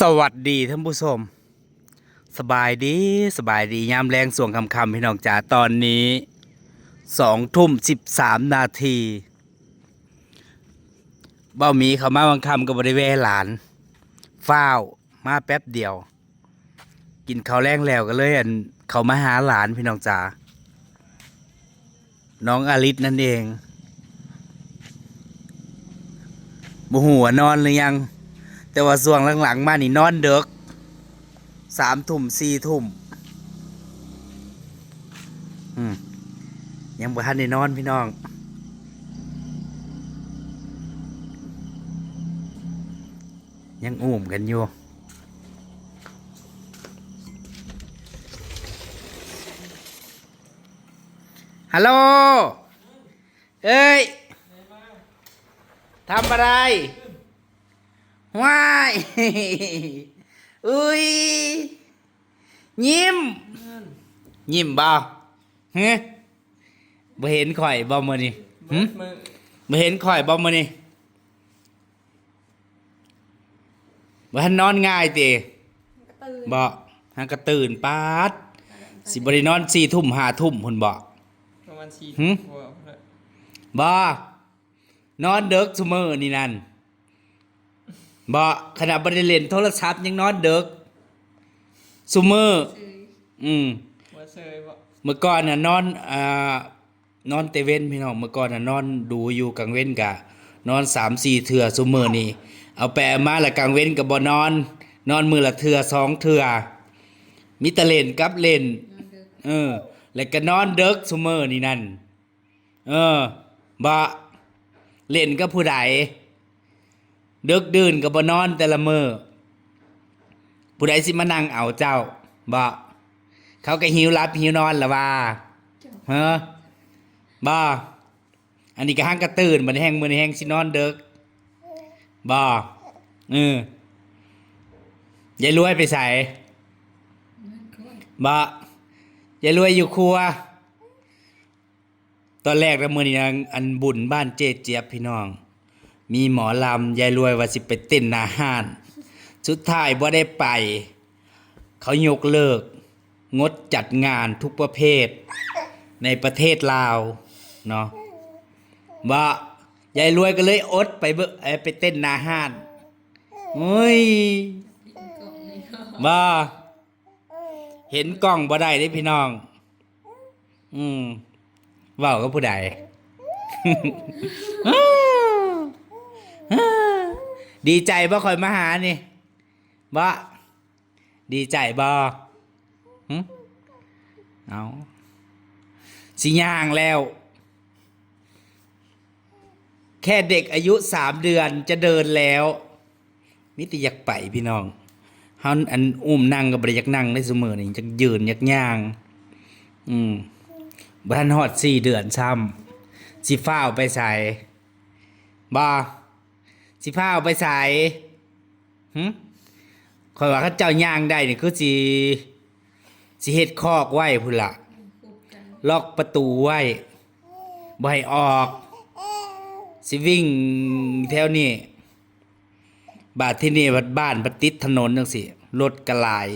ສະຫວັດດີທ່ານຜູ້ຊົມ ສະບາຍດີ ສະບາຍດີ ຍາມແລງຊ່ວງຄ່ຳໆ ພີ່ນ້ອງຈ໋າ. ຕອນນີ້ສອງທຸ່ມສິບສາມນາທີ. ເບົາໝີເຂົ້າມາບາງຄ່ຳກໍບໍ່ໄດ້ແວ່ຫຼານ ຟ້າວມາແປັບດຽວ. ກິນເຂົ້າແລງແລ້ວກໍເລີຍ ອັນ ເຂົ້າມາຫາຫຼານ ພີ່ນ້ອງຈ໋າ. ນ້ອງອາລິດນັ້ນເອງ ບໍ່ຮູ້ວ່ານອນຫຼືຍັງ ແຕ່ວ່າຊ່ວງຫຼັງໆມານີ້ນອນເດິກ ສາມທຸ່ມ ສີ່ທຸ່ມ ອືມ ຍັງບໍ່ທັນໄດ້ນອນ ພີ່ນ້ອງ ຍັງອູ້ມກັນຢູ່. ຮັລໂຫຼ ເອີຍ ທຳອະໄລ? ຫວ້າຍ ອຸ້ຍ ຍິ້ມ ຍິ້ມບໍ່? ຫຶ ບໍ່ເຫັນຂ້ອຍບໍ່ມື້ນີ້? ຫຶ ບໍ່ເຫັນຂ້ອຍບໍ່ມື້ນີ້? ບໍ່ທັນນອນງ່າຍຕິ? ກະຕື່ນ ບໍ່ ຫາກະຕື່ນ ປາດ ຊິບໍ່ໄດ້ນອນສີ່ທຸ່ມ ຫ້າທຸ່ມພຸ້ນບໍ່? ປະມານສີ່ ຫຶ ທຸ່ມກວ່າພຸ້ນແຫຼະ. ບໍ່ ນອນເດິກຊຸມື້ນີ້ນັ້ນ ບໍ່ ຂະໜາດບໍ່ໄດ້ຫຼິ້ນໂທລະສັບຍັງນອນເດິກຊຸມື້. ອືມ ເມື່ອກ່ອນນະນອນ ອ່າ ນອນແຕ່ເວັນ ພີ່ນ້ອງ. ເມື່ອກ່ອນນະນອນດູຢູ່ ກາງເວັນກະນອນສາມສີ່ເທື່ອ. ຊຸມື້ນີ້ເອົາໄປເອົາມາລະກາງເວັນກະບໍ່ນອນ ນອນມື້ລະເທື່ອສອງເທື່ອ ມີແຕ່ຫຼິ້ນກັບຫຼິ້ນ. ນອນເດິກ ເອີ ແລ້ວກະນອນເດິກຊຸມື້ນີ້ນັ້ນ. ເອີ ບໍ່ ຫຼິ້ນກັບຜູ້ໃດ? ດຶກດື່ນກໍບໍ່ນອນແຕ່ລະມື້ ຜູ້ໃດຊິມານັ່ງເອົາເຈົ້າບໍ? ເຂົາກໍຫິວຫຼັບຫິວນອນລະວ່າ ເຮີ ບໍ? ອັນນີ້ກໍຫາກະຕື່ນ ບັດແຮ່ງມື້ນີ້ແຮ່ງຊິນອນເດິກບໍ? ເອີ ຍາຍລວຍໄປໃສ? ນອນຄົນ ບໍ? ຍາຍລວຍຢູ່ຄົວ. ຕອນແລກນະ ມື້ນີ້ນະ ອັນ ບຸນບ້ານເຈຈຽບ ພີ່ນ້ອງ ມີໝໍລຳ ຍາຍລວຍວ່າຊິໄປເຕັ້ນໜ້າຮ້ານ ສຸດທ້າຍບໍ່ໄດ້ໄປ ເຂົາຍົກເລີກ ງົດຈັດງານທຸກປະເພດໃນປະເທດລາວເນາະ ວ່າຍາຍລວຍກໍເລີຍອົດໄປເບິ່ງ ໄປເຕັ້ນໜ້າຮ້ານ. ໂອ້ຍ ວ່າ ເຫັນກ້ອງບໍ່ໄດ້ເດ້ພີ່ນ້ອງ. ອືມ ເວົ້າກັບຜູ້ໃດ? ດີໃຈບໍ່ຂ້ອຍມາຫານີ້ ບໍ່? ດີໃຈບໍ່? ຫຶ ເອົາ ຊິຍ່າງແລ້ວ ແຄ່ເດັກອາຍຸສາມເດືອນຈະເດີນແລ້ວ. ມີແຕ່ຢາກໄປພີ່ນ້ອງ ເຮົາ ອັນ ອຸ້ມນັ່ງກໍບໍ່ໄດ້ຢາກນັ່ງໃນຊຸມື້ນີ້ ຢາກຢືນຢາກຍ່າງ. ອືມ ບໍ່ທັນຮອດສີ່ເດືອນຊ້ຳ ຊິຟ້າວໄປໃສ? ບໍ່ ຊິຟ້າວໄປໃສ? ຫຶ ຂ້ອຍວ່າຄັນເຈົ້າຍ່າງໄດ້ນີ້ຄືຊິ ຊິເຮັດຄອກໄວ້ພຸ້ນລະ ລັອກປະຕູໄວ້ ບໍ່ໃຫ້ອອກ ຊິວິ່ງແຖວນີ້. ບາດທີນີ້ບັດ ບ້ານບັດຕິດຖະໜົນຈັ່ງຊີ້ ລົດກໍຫຼາຍ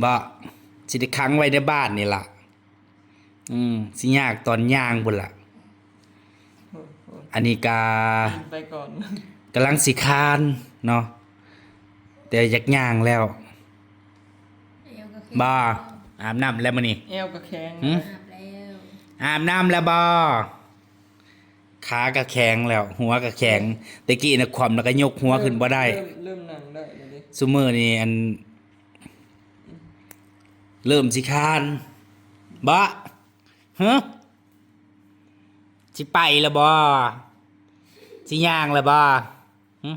ບໍ່ ຊິໄດ້ຂັງໄວ້ໃນບ້ານນີ້ລະ. ອືມ ຊິຍາກຕອນຍ່າງພຸ້ນລະ. ໂອ້ໂຫ ອັນນີ້ກະ ໄປກ່ອນ ກຳລັງຊິຄານເນາະ ແຕ່ຢາກຍ່າງແລ້ວ. ແອວກໍແຂງ ບໍ່ ອາບນ້ຳແລ້ວມື້ນີ້? ແອວກໍແຂງ ຫຶ ອາບແລ້ວ ອາບນ້ຳແລ້ວບໍ່? ຂາກໍແຂງແລ້ວ ຫົວກໍແຂງ ແຕ່ກີ້ນະຄວ່ຳແລ້ວກໍຍົກຫົວຂຶ້ນບໍ່ໄດ້. ເລີ່ມ ເລີ່ມ ເລີ່ມນັ່ງໄດ້ແລ້ວເດ້ ຊຸມື້ນີ້ ອັນ ເລີ່ມຊິຄານບໍ? ຫຶ ຊິໄປລະບໍ? ຊິຍ່າງລະບໍ? ຫຶ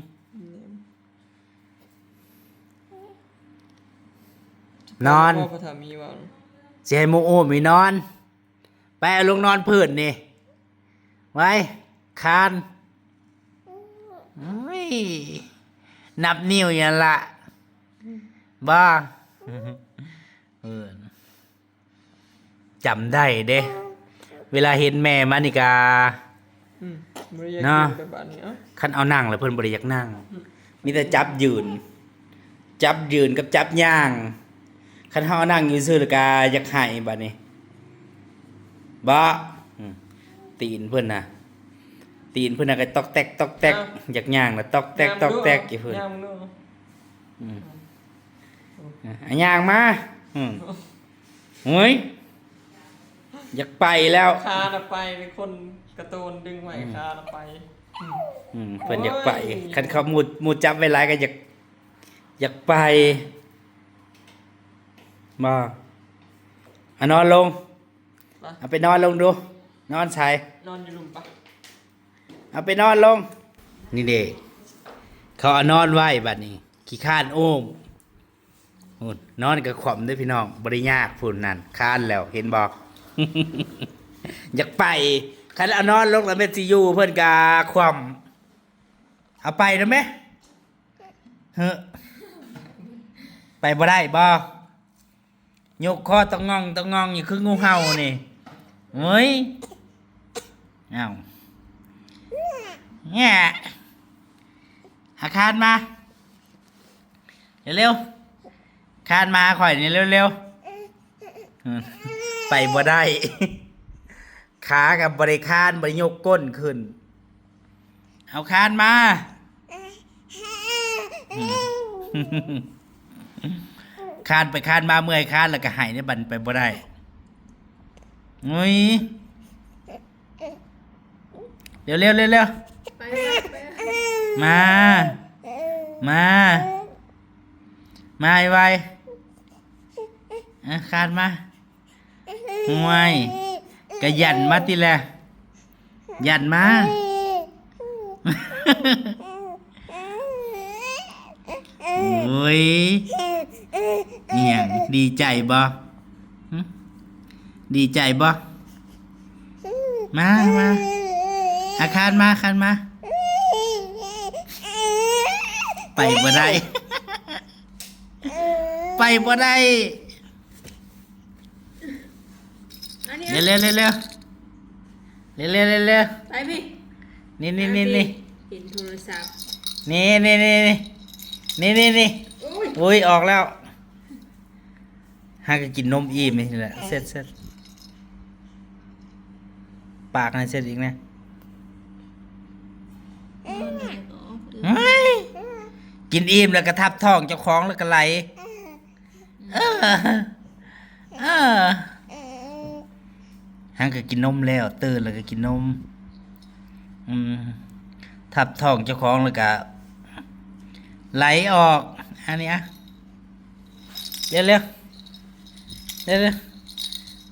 ນອນ ພໍ່ພະທຳມີຫວັງ ຊິໃຫ້ໝູ່ອຸ້ມອີ່ນອນ. ໄປເອົາລົງນອນພື້ນນີ້ ໄວ້ ຄານ ໂອ້ຍ ນັບນິ້ວຢູ່ຫັ້ນລະ ບໍ່ ເອີ ຈຳໄດ້ເດ້ ເວລາເຫັນແມ່ມານີ້ກະ ອືມ ບໍ່ໄດ້ຢາກ ເນາະ ຢູ່ແບບບາດນີ້ ເອົ້າ ຄັນເອົານັ່ງແລ້ວເພິ່ນບໍ່ໄດ້ຢາກນັ່ງ ອືມ ມີແຕ່ຈັບຢືນ. ຈັບຢືນກັບຈັບຍ່າງ ຄັນເຮົານັ່ງຢູ່ຊື່ແລ້ວກະຢາກໄຫ້ບາດນີ້ ບໍ່? ອືມ ຕີນເພິ່ນນະ ຕີນເພິ່ນນະກະຕອກແຕກຕອກແຕກ ເອົ້າ ຢາກຍ່າງນະຕອກແຕກຕອກແຕກຢູ່ພຸ້ນ ຍ່າງເບິ່ງດູ ອືມ ອືມ ອ່ະ ຍ່າງມາ ອືມ ໂອ້ຍ ຢາກໄປແລ້ວ ຄານະໄປ ເປັນຄົນກະໂຕນດຶງໄວ້ ອືມ ຄານະໄປ ອືມ ອືມ ເພິ່ນຢາກໄປ ໂອ້ຍ ຄັນເຂົາໝູ່ ໝູ່ຈັບໄວ້ຫຼາຍກະຢາກ ຢາກໄປ ບໍ່ ອະ ນອນລົງ ມາ ເອົາໄປນອນລົງດູ ນອນໃສ ນອນຢູ່ລຸ່ມປະ ເອົາໄປນອນລົງ ນີ້ເດ້ ເຂົາເອົານອນໄວ້ບາດນີ້ ຂີ້ຄ້ານໂອ້ມ ພຸ້ນ ນອນກະຂວ້ຳເດ້ພີ່ນ້ອງ ບໍ່ໄດ້ຍາກພຸ້ນ ນັ້ນ ຄານແລ້ວ ເຫັນບໍ່ ຢາກໄປ ຄັນເອົານອນລົງແລ້ວແມ່ນຊິຢູ່ ເພິ່ນກະຂວ້ຳ ເອົາໄປນຳແມ ເຮີ ໄປບໍ່ໄດ້ບໍ່? ຍົກຄໍຕະງອງຕະງອງຢູ່ຄືງູເຫົ່ານີ້ ໂອ້ຍ ອ້າວ ແງະ ອາ ຄານມາ ເລັວໆ ຄານມາຫາຂ້ອຍນີ້ເລັວໆ ອືມ ໄປບໍ່ໄດ້ ຂາກະບໍ່ໄດ້ຄານ ບໍ່ໄດ້ຍົກກົ້ນຂຶ້ນ ເອົາຄານມາ ຄານໄປຄານມາ ເມື່ອຍຄານແລ້ວກະໄຫ້ໃນບັດໄປບໍ່ໄດ້ ໂອ້ຍ ເລັວໆ ເລັວໆ ໄປ ໄປ ໄປ ມາ ມາ ມາໄວໆ ອາ ຄານມາ ໂອ້ຍ ກະຢັນມາຕິແລະ ຢັນມາ ໂອ້ຍ ອີ່ຫຍັງ ດີໃຈບໍ່? ຫຶ? ດີໃຈບໍ່? ມາ ມາ ອາ ຄານມາ ຄານມາ ໄປບໍ່ໄດ້ ໄປບໍ່ໄດ້ ອັນນີ້ ເລັວໆ ເລັວໆ ເລັວໆ ເລັວໆ ໄປພີ່ ນີ້ໆ ນີ້ໆ ເຫັນໂທລະສັບ ນີ້ໆ ນີ້ໆ ນີ້ໆ ໂອ້ຍ ໂອ້ຍ ອອກແລ້ວ ຫາກະກິນນົມອີ່ມນີ້ແຫຼະ ເຊັດໆ ປາກໃຫ້ເຊັດອີກແນ່ ມັນຢາກອອກ ເອີ ເຮີ້ຍ ກິນອີ່ມແລ້ວກະທັບທ້ອງເຈົ້າຂອງແລ້ວກະໄຫຼ ເອີ ເອີ ຫາກະກິນນົມແລ້ວ ຕື່ນແລ້ວກະກິນນົມ ອືມ ທັບທ້ອງເຈົ້າຂອງແລ້ວກະໄຫຼອອກ ອັນນີ້ອະ ເລັວໆ ເລັວ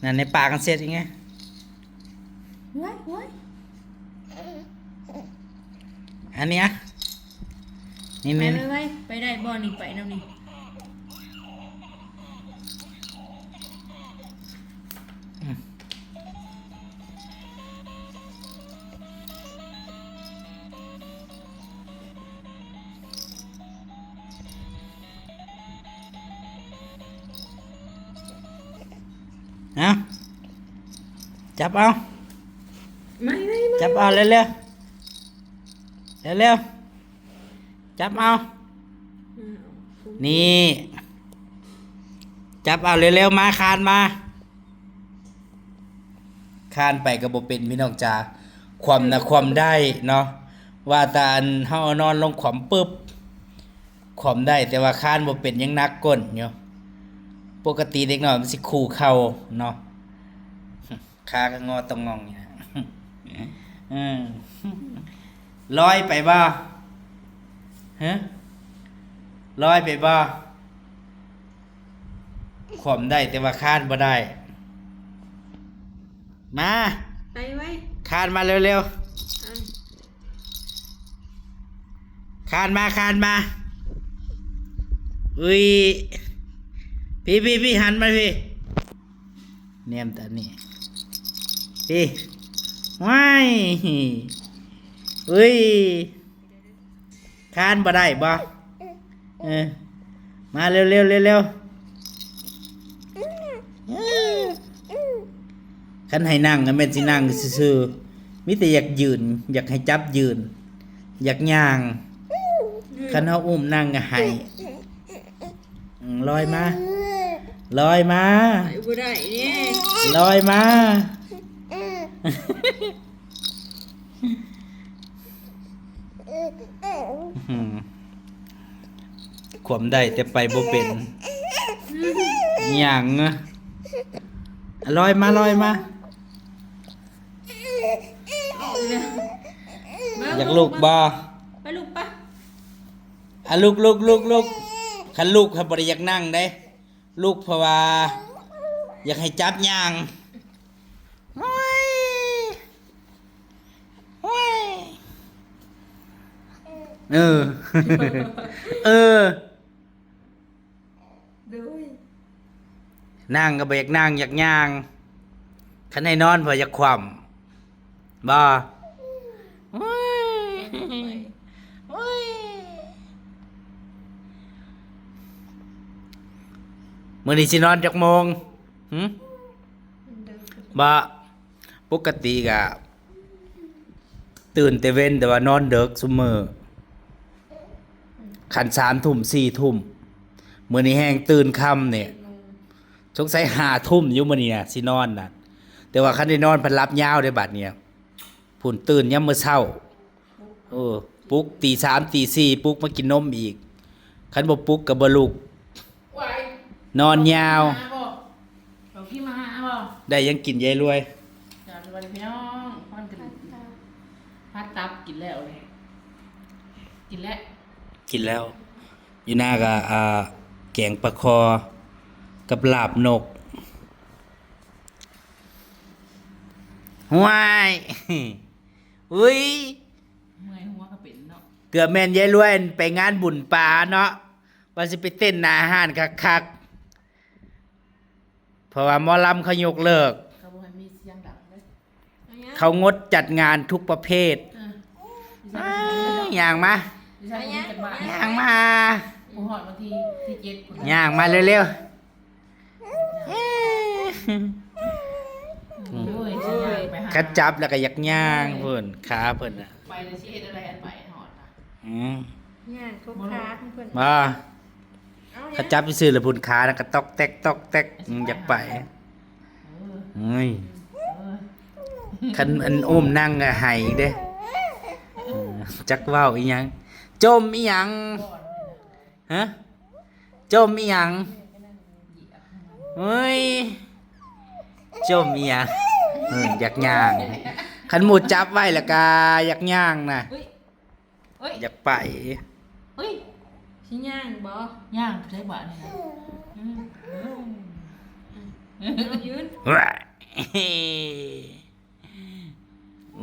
ໆ ນັ້ນໃນປາກມັນເຊັດອີກໄງ ໂອ້ຍ ໂອ້ຍ ອັນນີ້ອະ ນີ້ ໄປ ນີ້ ໄປ ໄປ ໄປໄດ້ບໍ່ນີ້ ໄປນຳນີ້ ອືມ ເອົາ ຈັບເອົາ ໄວໆໆ ຈັບເອົາ ເລັວໆ ເລັວໆ ຈັບເອົາ ອືມ ນີ້ ຈັບເອົາ ເລັວໆ ມາ ຄານມາ ຄານໄປກະບໍ່ເປັນ ພີ່ນ້ອງຈ໋າ ຂວ້ຳນະຂວ້ຳໄດ້ເນາະ ວ່າແຕ່ອັນເຮົາເອົານອນລົງຂວ້ຳປຶບ ຂວ້ຳໄດ້ ແຕ່ວ່າຄານບໍ່ເປັນ ຍັງໜັກກົ້ນຢູ່ ປົກກະຕິເດັກນ້ອຍມັນຊິຄູ່ເຂົ່າເນາະ ຂາກະງໍຕ້ອງງອງຢູ່ນະ ເອີ ລອຍໄປບໍ່? ຮະ? ລອຍໄປບໍ່? ຂວ້ຳໄດ້ແຕ່ວ່າຄານບໍ່ໄດ້ ມາ ໄປໄວ ຄານມາເລັວໆ ເອົາ ຄານມາ ຄານມາ ອຸ້ຍ ພີ້ໆໆ ຫັນມາພີ້ ແນມຕານີ້ ພີ້ ວ້າຍ ອຸ້ຍ ຄານບໍ່ໄດ້ບໍ່? ເອີ ມາເລັວໆ ເລັວໆ ຄັນໃຫ້ນັ່ງກະແມ່ນຊິນັ່ງຊື່ໆ ມີແຕ່ຢາກຢືນ ຢາກໃຫ້ຈັບຢືນ ຢາກຍ່າງ ຄັນເຮົາອຸ້ມນັ່ງກະໄຫ້ ອືມ ລອຍມາ ລອຍມາ ໄປບໍ່ໄດ້ເດ້ ລອຍມາ. ອືມ ຂວາມໄດ້ແຕ່ໄປບໍ່ເປັນ. ຫຍັງ? ລອຍມາ ລອຍມາ. ຢາກລຸກບໍ່? ໄປລູກ ໄປ. ອາ ລຸກ ລຸກ ລຸກ ລຸກ. ຄັນລຸກຫັ້ນບໍ່ໄດ້ຢາກນັ່ງເດ້. ລຸກເພາະວ່າຢາກໃຫ້ຈັບຍ່າງ. ໂອ້ຍ ໂອ້ຍ ເອີ ເອີ ໂດຍ ນັ່ງກໍບໍ່ຢາກນັ່ງ ຢາກຍ່າງ. ຄັນໃຫ້ນອນເພາະຢາກຂວ້ຳ. ບໍ່ ໂອ້ຍ ໂອ້ຍ. ມື້ນີ້ຊິນອນຈັກໂມງ? ຫື? ບໍ່ ປົກກະຕິກະຕື່ນແຕ່ເວັນ ແຕ່ວ່ານອນເດິກຊຸມມື້ ຄັນສາມທຸ່ມ ສີ່ທຸ່ມ. ມື້ນີ້ແຮງຕື່ນຄ່ຳນີ້ ສົງໄສຫ້າທຸ່ມຢູ່ມື້ນີ້ນະ ຊິນອນນະ. ແຕ່ວ່າຄັນໄດ້ນອນພັດຫຼັບຍາວເດ້ບັດນີ້. ພຸ້ນ ຕື່ນຍາມມື້ເຊົ້າ ເອີ ປຸກຕີສາມຕີສີ່ ປຸກມາກິນນົມອີກ. ຄັນບໍ່ປຸກກໍບໍ່ລຸກ ໂອ້ຍ ນອນຍາວ. ເອົາກິນມາຫາບໍ່? ໄດ້ຫຍັງກິນຍາຍລວຍ? ຍາຍລວຍພີ່ນ້ອງ ພັດຕັບ ພັດຕັບກິນແລ້ວເລີຍ ກິນແລ້ວ ກິນແລ້ວ. ຢູ່ໜ້າກໍ ອ່າ ແກງປາຄໍ່ກັບລາບນົກ. ຫ້ວຍ ອຸ້ຍ ເມື່ອຍຫົວກໍເປັນເນາະ. ເກືອບແມ່ນຍາຍລວຍໄປງານບຸນປາເນາະ ວ່າຊິໄປເຕັ້ນໜ້າຮ້ານຄັກໆ ເພາະວ່າໝໍລຳເຂົາຍົກເລີກ ເຂົາບໍ່ໃຫ້ມີສຽງດັງເດ້ ເຂົາງົດຈັດງານທຸກປະເພດ. ເອີ ເອີ ຍ່າງມາ ຍ່າງມາ ບໍ່ຮອດວັນທີ ທີເຈັດພຸ້ນ ຍ່າງມາເລັວໆ. ໂອ້ຍ ຊິຍ່າງໄປຫາ ຄັນຈັບແລ້ວກໍຢາກຍ່າງພຸ້ນ ຂາເພິ່ນນະ ໄປແລ້ວຊິເຮັດແນວໃດອັນໄປຮອດນະ. ອືມ ຍ່າງຄົບຂາຂອງເພິ່ນ ບໍ່ ຄັນຈັບຊື່ໆ ແລ້ວພຸ້ນ ຂານະກະຕອກແຕກຕອກແຕກ ອືມ ຢາກໄປ. ເອີ ເອີຍ ເອີ ຄັນອັນອຸ້ມນັ່ງກໍໄຫ້ອີກເດ້. ເອີ ຈັກເວົ້າອີ່ຫຍັງ ຈົ່ມອີ່ຫຍັງ? ຮະ? ຈົ່ມອີ່ຫຍັງ? ເອີຍ ຈົ່ມອີ່ຫຍັງ? ເອີ ຢາກຍ່າງ ຄັນໝູ່ຈັບໄວ້ແລ້ວກະຢາກຍ່າງນະ ເອີຍ ເອີຍ ຢາກໄປ. ເອີຍ ຊິຍ່າງບໍ່? ຍ່າງໄດ້ບາດນີ້ນະ. ອືມ ເອົາຢືນ ໂ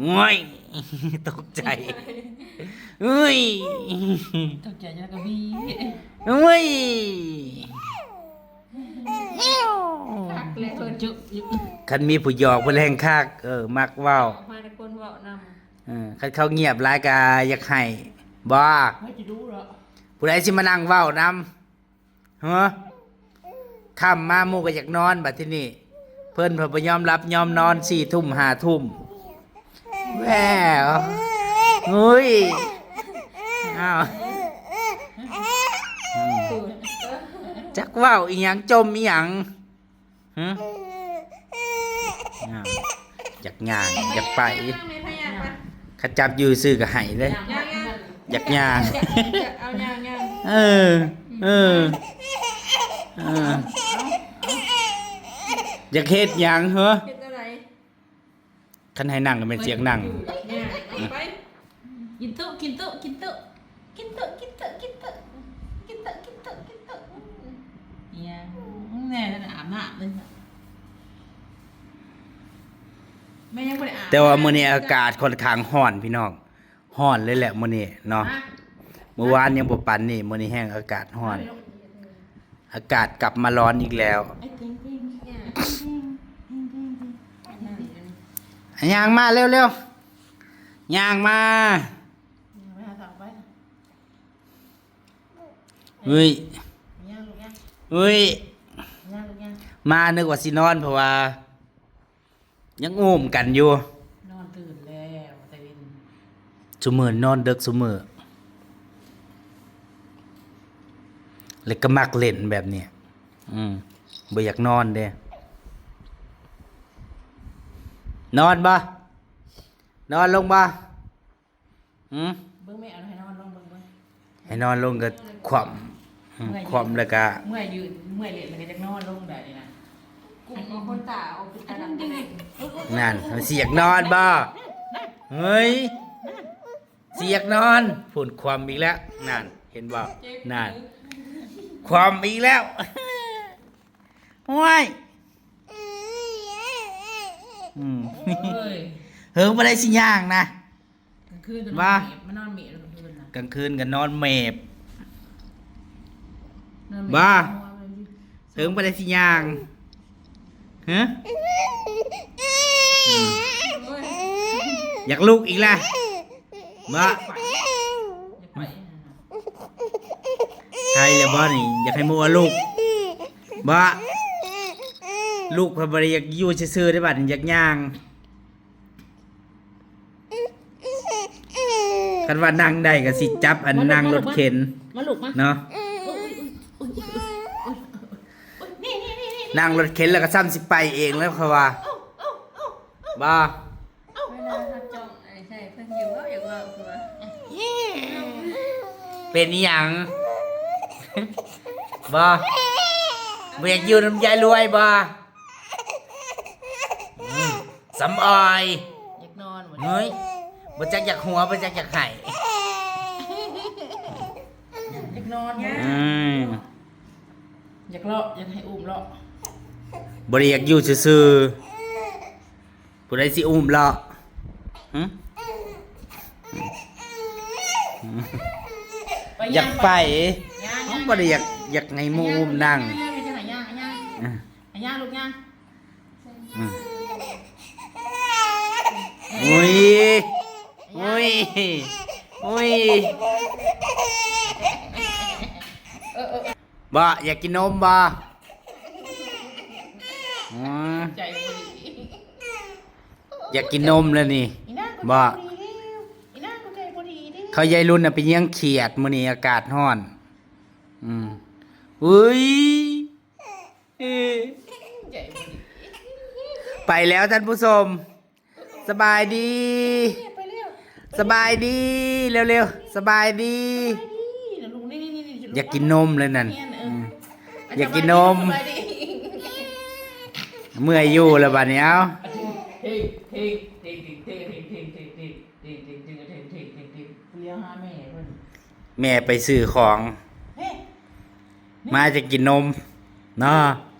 ອ້ຍ ຕົກໃຈ ເອີຍ ຕົກໃຈຈັ່ງກະບີ ເອີຍ ຄັນມີຜູ້ຢອກເພິ່ນແຮ່ງຄັກ. ເອີ ມັກເວົ້າ ມາແຕ່ຄົນເວົ້ານຳ. ເອີ ຄັນເຂົາງຽບຫຼາຍກະຢາກໄຫ້ ບໍ່ ຜູ້ໃດຊິມານັ່ງເວົ້ານຳ? ຮະ ຄ່ຳມາໝູ່ກໍຢາກນອນ ບັດທີນີ້ເພິ່ນເພິ່ນບໍ່ຍອມຫຼັບຍອມນອນ ສີ່ທຸ່ມ ຫ້າທຸ່ມ ແວ້ວ ອຸ້ຍ ອ້າວ ອືມ ຈັກເວົ້າອີ່ຫຍັງ ຈົ່ມອີ່ຫຍັງ? ຮະ ອ້າວ ຢາກຍ່າງ ຢາກໄປ ຄັນຈັບຢູ່ຊື່ກໍໄຫ້ເດ້ ຍ່າງ ຍ່າງ ຢາກຍ່າງ ເອົາຍ່າງ ຍ່າງ ເອີ ເອີ ເອີ ຢາກເຮັດຫຍັງ ຮະ? ເຮັດແນວໃດ? ຄັນໃຫ້ນັ່ງກໍແມ່ນຊິຢາກນັ່ງ ຍ່າງ ໄປ ກິນໂຕະ ກິນໂຕະ ກິນໂຕະ ກິນໂຕະ ກິນໂຕະ ກິນໂຕະ ກິນໂຕະ ກິນໂຕະ ກິນໂຕະ ອືມ ອີຫຍັງ ແນ່ນອນອາບນ້ຳເລີຍ ແມ່ຍັງບໍ່ໄດ້ອາບ. ແຕ່ວ່າມື້ນີ້ອາກາດຂ້ອນຂ້າງຮ້ອນພີ່ນ້ອງ ຮ້ອນເລີຍແຫຼະມື້ນີ້ເນາະ ຮະ ມື້ວານຍັງບໍ່ປານນີ້ ມື້ນີ້ແຮງອາກາດຮ້ອນ ອາກາດກັບມາຮ້ອນອີກແລ້ວ. ຍ່າງມາເລັວໆ ຍ່າງມາ ເຮີ້ຍ ເຮີ້ຍ ມານຶກວ່າຊິນອນ ເພາະວ່າ ຍັງອຸ້ມກັນຢູ່ ນອນຕື່ນແລ້ວແຕ່ເວັນ ຊຸມື້ນອນເດິກຊຸມື້. ແລ້ວກໍມັກຫຼິ້ນແບບນີ້ ອືມ ບໍ່ຢາກນອນເດ້. ນອນບໍ່? ນອນລົງບໍ່? ຫືມ? ເບິ່ງແມ່ ເອົາໃຫ້ນອນລົງເບິ່ງ ເບິ່ງ ໃຫ້ນອນລົງກໍຂວ້ຳ ເມື່ອຍ ຂວ້ຳແລ້ວກໍ ເມື່ອຍຢືນ ເມື່ອຍຫຼິ້ນແລ້ວກໍຢາກນອນລົງໄດ້ນີ້ນະ. ກຸ້ມເອົາຄົນຕາອອກເປັນຕາດຳ. ນັ້ນ ມັນຊິຢາກນອນບໍ່? ເຮີ້ຍ ຊິຢາກນອນ. ພຸ້ນ ຂວ້ຳອີກແລ້ວ ນັ້ນ ເຫັນບໍ່? ນັ້ນ ຂວ້ຳອີກແລ້ວ. ໂອ້ຍ ອືມ ເຮີ້ຍ ເຫິງບໍ່ໄດ້ຊິຍ່າງນະ. ກາງຄືນກໍນອນ ວ່າ ແມບ ມານອນແມບກາງຄືນນະ ກາງຄືນກໍນອນແມບ ນອນແມບ ວ່າ ເຫິງບໍ່ໄດ້ຊິຍ່າງ. ຮະ? ອືມ ໂອ້ຍ ຢາກລຸກອີກລະ ບໍ່? ຢາກໄປ ຢາກໄປ ໄຄແລ້ວບໍ່ນີ້? ຢາກໃຫ້ໝູ່ເອົາລຸກບໍ່? ລຸກເພິ່ນບໍ່ໄດ້ຢາກຢູ່ຊື່ໆເດ້ ບັດນີ້ຢາກຍ່າງ. ຄັນວ່ານັ່ງໄດ້ກໍຊິຈັບອັນ ມາລູກ ນັ່ງລົດເຂັນ ມາລູກ ມາ ເນາະ ມາ ໂອ້ຍ ໂອ້ຍ ໂອ້ຍ ໂອ້ຍ ໂອ້ຍ ໂອ້ຍ ນີ້ ນີ້ ນີ້ ນີ້ ນັ່ງລົດເຂັນແລ້ວກໍຊ້ຳຊິໄປເອງແລ້ວ ເຂົາວ່າ ເອົ້າ ເອົ້າ ເອົ້າ ເອົ້າ ບໍ່? ເວລາເຮົາຈ້ອງ ໃຫ້ເພິ່ນຢູ່ ເວົ້າ ຢາກເວົ້າຄືວ່າ ເປັນອີ່ຫຍັງ? ບໍ່? ບໍ່ຢາກຢູ່ນຳຍາຍລວຍບໍ່? ອືມ ສຳອອຍ ຢາກນອນບໍ່? ເຮີ້ຍ ບໍ່ຈັກຢາກຫົວ ບໍ່ຈັກຢາກໄຫ້ ຢາກນອນບໍ່? ອືມ ຢາກເລາະ ຢາກໃຫ້ອຸ້ມເລາະ ບໍ່ໄດ້ຢາກຢູ່ຊື່ໆ. ຜູ້ໃດຊິອຸ້ມເລາະ? ຫຶ? ໄປ ຢາກໄປ ຍ່າງໄປ ຍ່າງ ບໍ່ໄດ້ຢາກ ຢາກໃຫ້ໝູ່ອຸ້ມນັ່ງ ຍ່າງ ຍ່າງ ຍ່າງ ອືມ ຍ່າງ ລູກຍ່າງ ອືມ ໂອ້ຍ ໂອ້ຍ ໂອ້ຍ ເອີ ເອີ ບໍ່ ຢາກກິນນົມບໍ່? ອືມ ໃຈບໍ່ດີ ຢາກກິນນົມແລ້ວນີ້ ອີນາງກໍ ບໍ່ ໃຈບໍ່ດີແລ້ວ ອີນາງກໍໃຈບໍ່ດີເດ້. ເຂົາຍາຍລຸນນະໄປຢ້ຽງຂຽດ ມື້ນີ້ອາກາດຮ້ອນ. ອືມ ອຸ້ຍ ໃຈບໍ່ດີ ໄປແລ້ວທ່ານຜູ້ຊົມ. ສະບາຍດີ ສະບາຍດີ ເລັວໆ ສະບາຍດີ. ຢາກກິນນົມເລີຍນັ້ນ ອືມ ຢາກກິນນົມ. ເມື່ອຍຢູ່ແລ້ວບັດນີ້ ເອົ້າ ແມ່ໄປຊື້ຂອງ ມາຈະກິນນົມເນາະ.